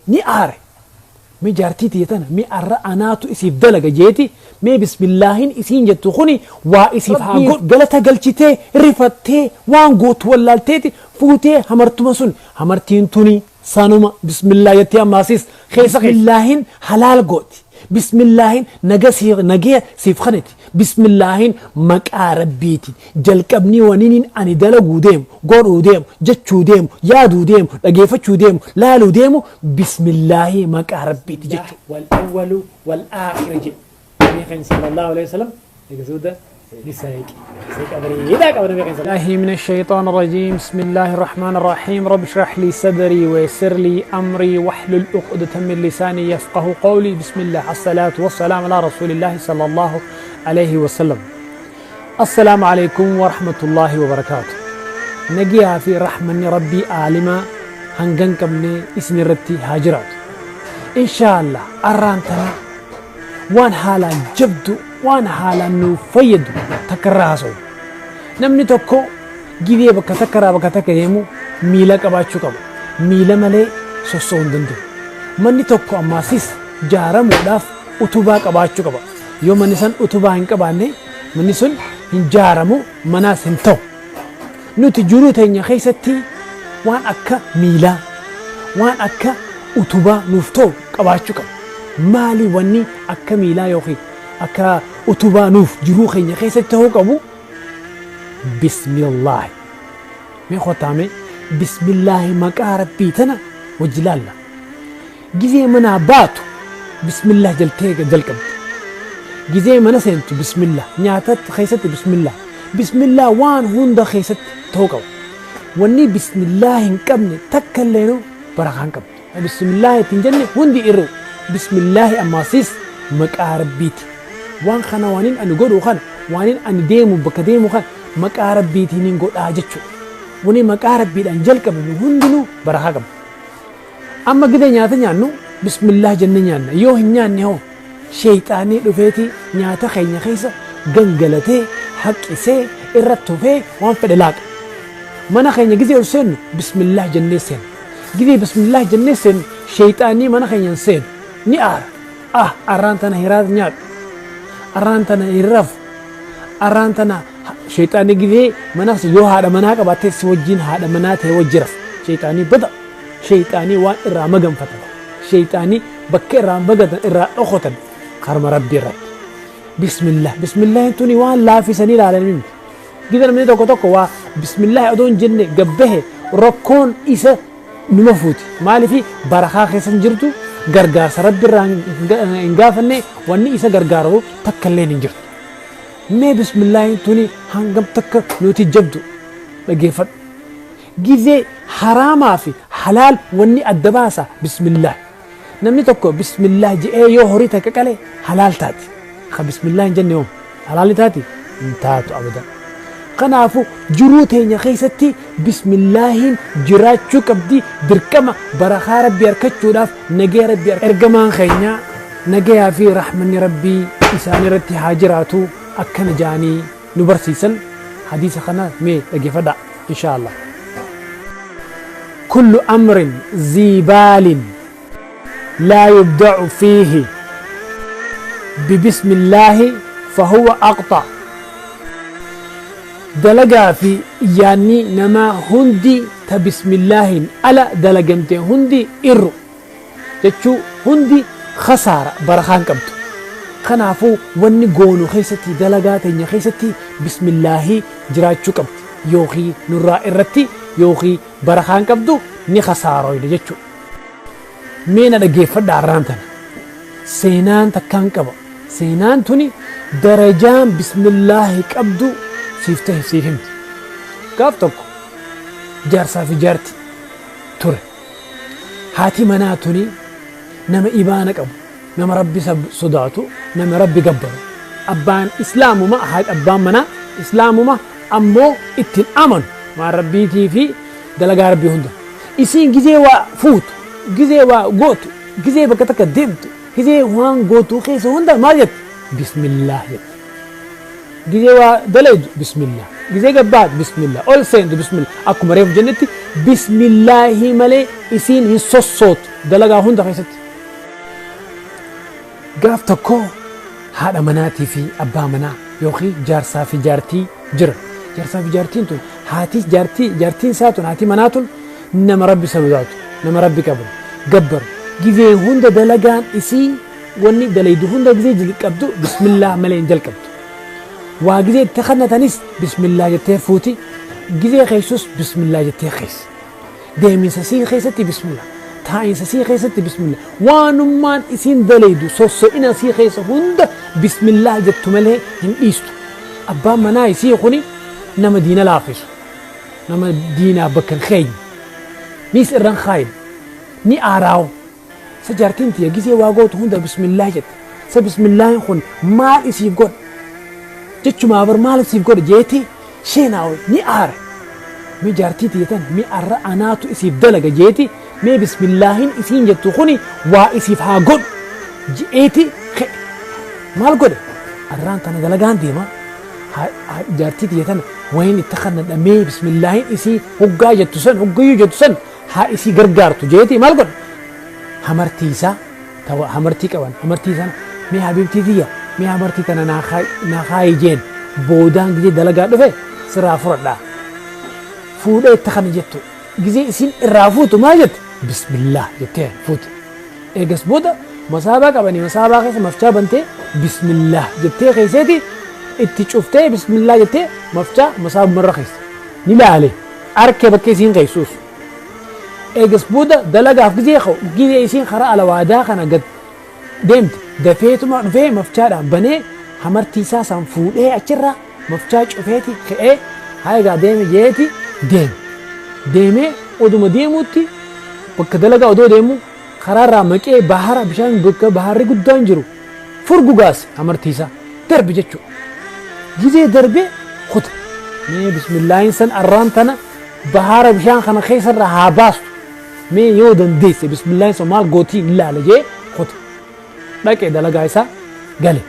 Ni aare. Mee jaartii tiyya tana mee arra anaatu isiif dalaga jeeti mee bismillaahin isiin jettu kuni waa isiif haa godhu. Galata galchitee rifattee waan gootu wallaalteeti fuutee hamartuma sun hamartiin tuni sanuma bismillah jettee ammaasis keessa bismillaahin halaal gooti. Bismillaahin naga siif nagaya siif kaniti. Bismillaahin maqaa rabbiitiin jalqabnii waniniin ani dalaguu deemu, godhuu deemu, jechuu deemu, yaaduu deemu, dhageeffachuu deemu, laaluu deemu bismillaahii maqaa rabbiiti jechuudha. Wal awwalu wal aakhir jedhe nabii keenya sallallahu alaihi wasallam eegasuuda ni seeqe. Seeqa bareedaa qaba nabii keenya. الله من الشيطان الرجيم بسم الله الرحمن الرحيم رب اشرح لي صدري ويسر لي أمري واحلل عقدة من لساني يفقه قولي بسم الله الصلاة والسلام على رسول الله صلى الله عليه وسلم السلام عليكم ورحمة الله وبركاته نجيها في رحمة ربي عالما هنغن قبني اسم رتي هاجرات إن شاء الله أرانتنا waan haalaan jabdu waan haalaan nu fayyadu takka irraa haasa'u. Namni tokko gidee bakka takka irraa bakka takka deemu miila qabaachuu qaba. Miila malee sossoo'uu hin danda'u. Manni tokko ammaasis jaaramuudhaaf utubaa qabaachuu qaba. Yoo manni san utubaa hin qabaanne manni sun hin jaaramu manaas hin ta'u. Nuti jiruu teenya keessatti waan akka miilaa, waan akka utubaa nuuf ta'u qabaachuu qabna. Maali wanni akka miilaa yookiin akka utubaa nuuf jiruu keenya keessatti ta'uu qabu? Bismillaahi. Mee kottaame bismillaahi maqaa rabbii tana wajji laalla. Gizee manaa baatu bismillah jaltee jalqabdi. Gizee mana seentu bismillah, nyaata keessatti bismillah. Bismillah waan hunda keessatti ta'uu qaba. Wanni bismillah hin qabne takka illee barakaa hin qabdu. Bismillah ittiin jenne hundi irru. Bismillah ammaasiis maqaa rabbiiti. Waan kana waanin ani godhu kana waanin ani deemu bakka deemu kana maqaa rabbiitiin hin godhaa jechuudha. Wani maqaa rabbiidhaan jalqabame hundinuu barakaa qaba. Amma gidee nyaata nyaannu bismillah jennee nyaanna. Yoo hin nyaanne hoo sheeyxaanii dhufeeti nyaata keenya keessa gangalatee haqqisee irra tufee waan fedhe laaqa. Mana keenya gizee ol seennu bismillah jennee seenna. Gizee bismillah jennee seennu sheeyxaanii mana keenya hin seenu. Ni aara. Ah arraan tana hiraat nyaadhu. Arraan tana hin rafu. Arraan tana sheeyxaanii gizee mana yoo haadha manaa qabaatte si wajjin haadha manaa ta'e wajji rafu. Sheeyxaanii bada. Sheeyxaanii waan irraa maganfatan. Sheeyxaanii bakka irraa magatan irraa dhokotan karma rabbii irratti. Bismillah. Bismillah tuni waan laafisanii ilaalan miti. Gida namni tokko tokko waa bismillah odoo hin jenne gabbahe rakkoon isa numa fuuti. Maaliif barakaa keessa hin jirtu gargaarsa rabbi irraa hin gaafanne wanni isa gargaaru takka illee hin jirtu. Mee bismillah tuni hangam takka nuti jabdu dhageeffadhu. Gizee haraamaa fi halaal wanni adda baasa bismillah. Namni tokko bismillah je'ee yoo horii takka qale halaal taati. Ka bismillah hin jenne hoo halaal ni taati? Hin taatu abadan. Kanaafu jiruu teenya keessatti bismillaahiin jiraachuu qabdi dirqama barakaa rabbii argachuudhaaf nagaya rabbii ergamaan keenya nagayaa fi rahmanni rabbii isaan irratti haa jiraatu akkana ja'anii nu barsiisan hadiisa kana mee dhageeffadhaa inshaa Allah. Kullu amrin zii baalin laa yubda'u fiihi bibismillaahi fahuwa aqxa. Dalagaa fi yaanni namaa hundi ta bismillaahiin ala dalagamte hundi irru jechuu hundi khasaara barakaa hin qabdu. Kanaafuu wanni goonu keessatti dalagaa teenya keessatti bismillaahi jiraachuu qabdi yookii nurraa irratti yookii barakaa hin qabdu ni khasaaroyna jechuudha. Mee na dhageeffadhaa arraan tana. Seenaan takkaan qaba. Seenaan tuni darajaan bismillaahi qabdu siif tahe siif himti. Gaaf tokko jaarsaa fi jaarti ture. Haati manaa tuni nama ibaana qabu, nama rabbi sodaatu, nama rabbi gabbaru. Abbaan islaamuma, abbaan manaa islaamuma ammoo ittiin amanu waan rabbiitii fi dalagaa rabbii hunda. Isiin gizee waa fuutu, gizee waa gootu, gizee bakka takka deemtu, gizee waan gootuu keessa hunda maal jetti? Bismillaah jetti. Gizee waa dalaydu bismillah. Gizee gabbaatu bismillah, ol seentu bismillah. Akkuma reefu jennetti bismillaahi malee isiin hin sossootu dalagaa hunda keessatti. Gaaf tokko haadha manaatii fi abbaa manaa yookiin jaarsaa fi jaartii jira. Jaarsaa fi jaartiin tun haati jaartii jaartiin isaa tun haati manaa tun nama Rabbi sodaatu, nama Rabbi qabu, gabbaru. Gizee hunda dalagaan isii wanni dalaydu hunda gizee jalqabdu bismillah malee hin jalqabdu. Waa gizee itti kannatanis bismillah jettee fuuti, gizee keessus bismillah jettee keessa. Deeminsa sii keessatti bismillah, taa'insa sii keessatti bismillah, waanummaan isiin dalaydu sosso'ina sii keessa hunda bismillah jettu malee hin dhiistu. Abbaan manaa isii kuni nama diina laaffisu, nama diinaaf bakka hin keenye, niis irra hin kaayin, ni aaraawu. Sa jaartiin tiyya gizee waa gootu hunda bismillah jette. Sa bismillaahin kun maal isiif godha? Jechumaa bar maal isiif godha jeeti sheenaawe ni aare. Mee jaartii tiyya tan mee arra anaatu isiif dalaga jeeti mee bismillaahin isiin jettu kuni waa isiif haa godhu je'eeti ka'e. Maal godhe? Arraan tana dalagaan deema. Jaartii tiyya tana wayin itti kannadha mee bismillaahin isii hoggaa jettu san hoggayyuu jettu san haa isii gargaartu jeeti maal godhe? Hamartii isaa tawa hamartii qaban hamartii sana mee habiibtii tiyya mee hamartii tana naa kaayi jeen boodaan gizee dalagaa dhufe sirraa fudhadhaa. Fuudhee itti kana jettu gizee isiin irraa fuutu maal jette? Bismillah jettee fuute. Eegas booda masaabaa qabanii masaabaa keessa mafchaa bantee bismillah jettee keesseeti itti cuftee bismillah jettee mafchaa masaabumarra keessa. Ni laale arkee bakka isiin keessuus. Eegas booda dalagaaf gizee ka'u gizee isiin karaa alawaadaa kana gad deemte dafeetuma dhufee mafchaadhaan banee hamartii isaa san fuudhee achirraa mafchaa cufeeti ka'ee haa egaa deeme jeeti deeme. Deemee oduma deemuutti bakka dalagaa odoo deemu karaarraa maqee bahara bishaan bakka baharri guddaan jiru furgugaase hamartii isaa darbe jechuudha. Gizee darbe kuta. Mee bismillaahin san arraan tana bahara bishaan kana keessarraa haa baastu. Mee yoo dandeesse bismillaahin sun maal gootii hin ilaala jee kuta. Dhaqee dalagaa isaa gale.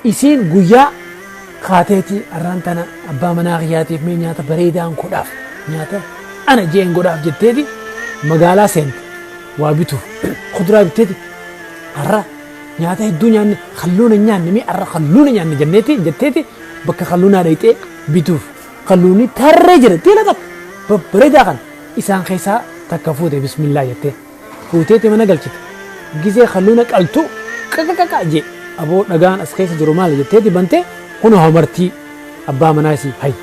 Isiin guyyaa kaateeti arraan tana abbaa manaa kiyyaatiif mee nyaata bareedaan godhaaf nyaata ana jeen godhaaf jetteeti magaalaa seente waa bituuf kuduraa bitteeti arra nyaata hedduu nyaanne kalluuna nyaanne mee arra kalluuna nyaanne jenneeti jetteeti bakka kalluunaa dhayxee bituuf kalluunni tarree jira diila takka babbareedaa kan isaan keessaa takka fuute bismillaa jettee fuuteeti mana galchite. Gizee kalluuna qaltu qaqaqaqa jee aboo dhagaan as keessa jiru maali jetteeti bantee kunoo hamartii abbaa manaa isii hay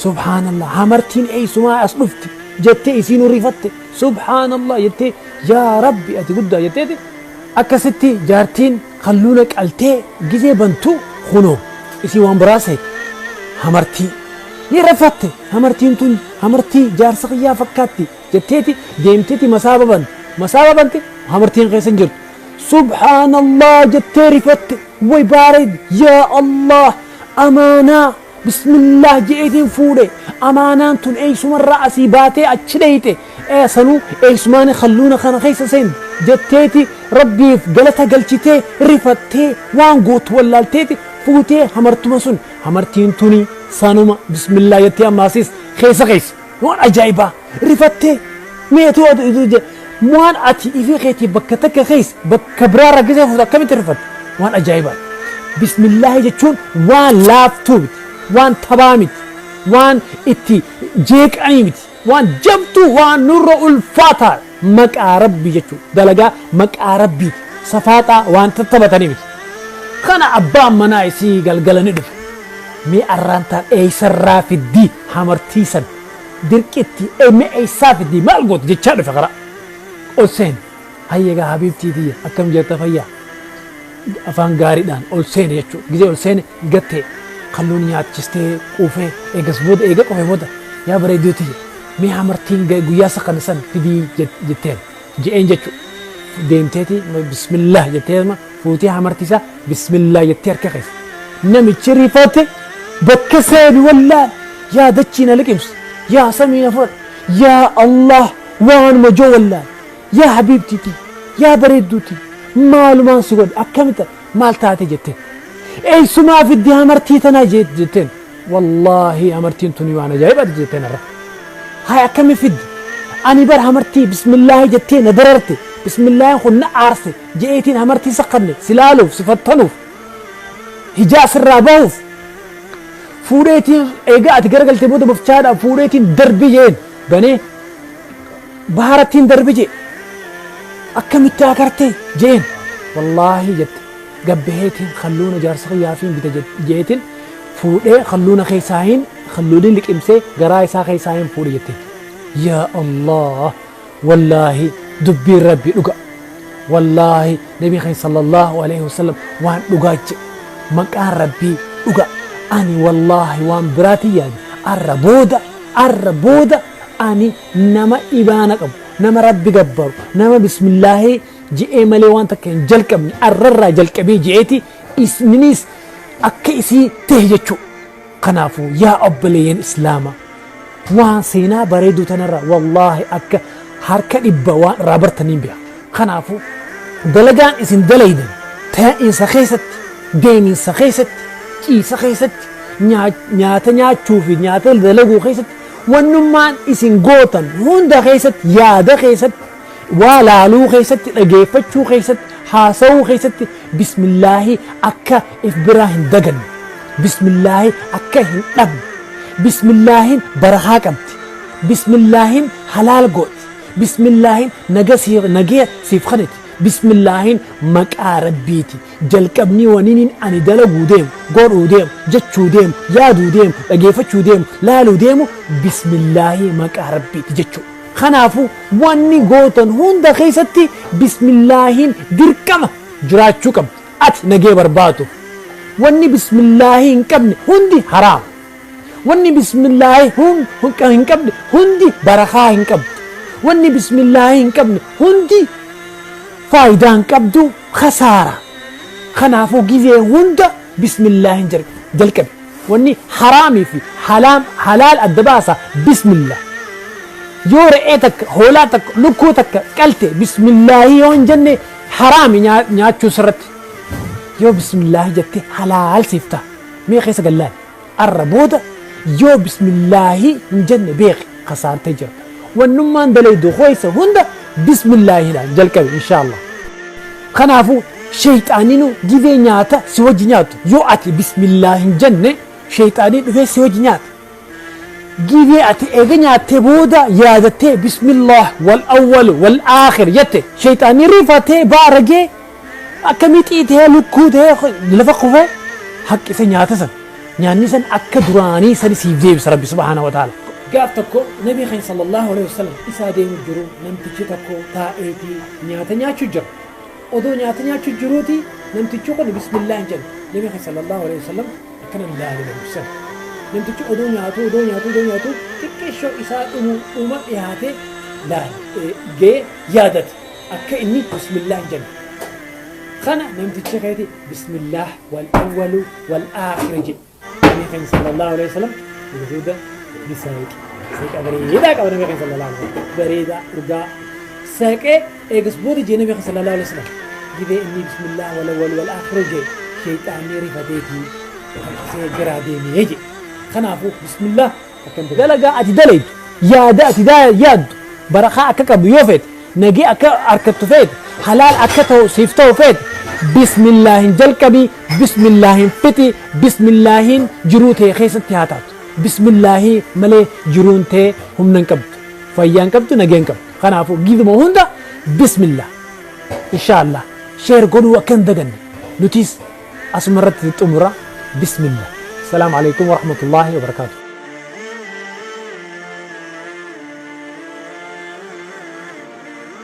subhaanallah hamartiin eessumaa as dhufti jettee isiinuu rifatte subhaanallah jettee yaa rabbi ati guddaa jetteeti akkasitti jaartiin kalluuna qaltee gizee bantu kunoo isii waan biraa seete hamartii ni rifatte hamartiin tun hamartii jaarsa kiyyaa fakkaatti jetteeti deemteeti masaaba bante masaaba bante hamartiin keessa hin jirtu subhaanallah jettee rifatte way baareed yaa Allah amaanaa bismillah je'eetiin fuudhe amaanaan tun eeysumarraa asii baatee achi dheyxe sanuu eeysumaan kalluuna kana keessa seente jetteeti rabbiif galata galchitee rifattee waan gootu wallaalteeti fuutee hamartuma sun hamartiin tuni sanuma bismillah jettee ammaasis keessa keessa waan ajaa'ibaa rifattee meetuu waan ati ifii keetii bakka takka keessa bakka biraarra gisee fuutu akkamitti rifatte waan ajaa'ibaa. Bismillaahi jechuun waan laaftuu miti, waan tabaa miti, waan itti jeeqanii miti, waan jabtuu waan nurra ulfaataa maqaa rabbii jechuudha. Dalagaa maqaa rabbiiti. Safaaxaa waan tattabatanii miti. Kana abbaan manaa isii galgala ni dhufe. Mee arraantaan eessarraa fiddii hamartii san dirqitti mee eessaa fiddii maal goote jechaa dhufe karaa. Ol seene. Hayyegaa habiibtii tiyya akkam jirta fayyaa. Afaan gaariidhaan ol seene jechuudha. Gizee ol seene gattee kalluun nyaachistee quufee eegas booda eega quufee booda yaa bareedduu tiyya mee hamartiin guyyaa sakana san fidii jetteen je'een jechuudha. Deemteeti bismillah jettee fuutee hamartii isaa bismillah jettee harka keessa. Namichi rifate bakka seeni wallaan yaa dachii na liqimsi yaa samii na fudhadhu yaa Allah waanuma joo wallaan yaa habiibtii tiyya yaa bareedduu tiyya maalumaan si godhe akkamitti maal taate jetteen. Eessumaa fiddi hamartii tanaa jetteen. Wallaahi amartiin tuni waan ajaa'ibaati jetteen irra. Hay akkami fiddi? Ani bar hamartii bismillaahi jettee na dararte, bismillaahi kun na aarse je'eetiin hamartii saqqanne si laaluuf, si fattanuuf, hijaa sirraa bahuuf fuudheetiin eegaa ati garagaltee booda bofchaadha fuudheetiin darbi jeen banee baharattiin darbi jee akkamitti agartee jeen. Wallaahi jette, gabbaheetiin kalluuna jaarsa kiyyaafiin bita jeetiin fuudhee kalluuna keessaahin kalluuliin liqimsee garaa isaa keessaahin fuudhe jette. Yaa Allah, wallaahi dubbiin Rabbi dhuga. Wallaahi Nabii keenya sallallahu alaihi wasallam waan dhugaa jedhe. Maqaan Rabbii dhuga. Ani wallaahi waan biraatiin yaade, arra booda ani nama ibaana qabu, nama Rabbi gabbaru, nama bismillaahi je'ee malee waan takka hin jalqabne arrarraa jalqabee je'eeti isninis akka isii ta'e jechuu. Kanaafuu yaa obboleeyyan Islaama, waan seenaa bareedu tanarra wallaahi akka harka 100 waan irraa bartaniin beeka. Kanaafuu dalagaan isin dalaydan taa'insa keessatti, deeminsa keessatti, ciisa keessatti, nyaata nyaachuu fi nyaata dalaguu keessatti, wannummaan isin gootan hunda keessatti, yaada keessatti, waa laaluu keessatti, dhageeffachuu keessatti, haasawuu keessatti bismillaahi akka if biraa hin daganne, bismillaahi akka hin dhabne. Bismillaahin barakaa qabdi, bismillaahin halaal gooti, bismillaahin nagaya siif kaniti. Bismillaahin maqaa Rabbiiti. Jalqabni waniniin ani dalaguu deemu, godhuu deemu, jechuu deemu, yaaduu deemu, dhageeffachuu deemu, laaluu deemu bismillaahi maqaa Rabbiiti jechuu. Kanaafuu wanni gootan hunda keessatti bismillaahin dirqama jiraachuu qabdi ati nagee barbaadu. Wanni bismillaahi hin qabne hundi haraam. Wanni bismillaahi hin qabne hundi barakaa hin qabdu. Wanni bismillaahi hin qabne hundi faayidaa hin qabdu, kasaara. Kanaafuu gizee hunda bismillaahin jalqabe. Wanni haraamii fi halaal adda baasa bismillah. Yoo re'ee takka, hoolaa takka, lukkuu takka qalte bismillaahi yoo hin jenne haraami nyaachuu sirratti. Yoo bismillaahi jette halaal siif ta'a. Mee keessa gallaan arra booda yoo bismillaahi hin jenne beeki kasaartee jirta. Wannummaan dalaydu hoysa hunda bismillaahiidhaan jalqabe inshaallah. Kanaafuu sheeyxaaninu gizee nyaata si wajji nyaatu yoo ati bismillah hin jenne sheeyxaanii dhufee si wajji nyaata. Gizee ati eega nyaattee booda yaadattee bismillah wal awwal wal aakhir jette sheeyxaanii rifatee baaragee akka mixii ta'ee lukkuu ta'ee lafa kufee haqqise nyaata san. Nyaanni san akka duraanii sani siif deebisa Rabbi subhaanahu wa ta'ala. Gaaf tokko Nabii keenya sallallahu alaihi wasallam isaa deemu jiru namtichi tokko taa'eetii nyaata nyaachuu jira. Odoo nyaata nyaachuu jiruuti namtichi kun bismillah hin jedhu. Nabii keenya sallallahu alaihi wasallam akkana laale namtichi. Namtichi odoo nyaatu, odoo nyaatu, odoo nyaatu xiqqeeshoo isaa dhumu dhuma dhiyaate laale gee yaadate akka inni bismillah hin jedhu. Kana namtichi keeti bismillah wal awwalu wal aakhir jedhe. Nabii keenya sallallahu alaihi wasallam booda ni seeqe. Seeqa bareedaa qaba Nabii keenya sallallahu alaihi wasallam. Bareedaa urgaa seeqee eegas booda jee Nabii keenya sallallahu alaihi wasallam. Gidee inni bismillah wal awwal wal aakhir jee sheeyxaanni rifateetii harkisee garaa deemee jee. Kanaafuu bismillah akkam dalagaa ati dalaydu, yaada ati yaaddu barakaa akka qabdu yoo feete, nagee akka harkattu feete, halaal akka ta'u siif ta'u feete, bismillaahin jalqabii, bismillaahin fixi, bismillaahin jiruu ta'e keessatti haa taatu. Bismillaahii malee jiruun ta'e humna hin qabdu, fayyaa hin qabdu, nagee hin qabdu. Kanaafuu gizuma hunda bismillah. Inshaallah share godhuu akka hin daganne. Nutis asuma irratti xumura bismillah. Salaamu alaikum warahmatullaahi wabarakaatu.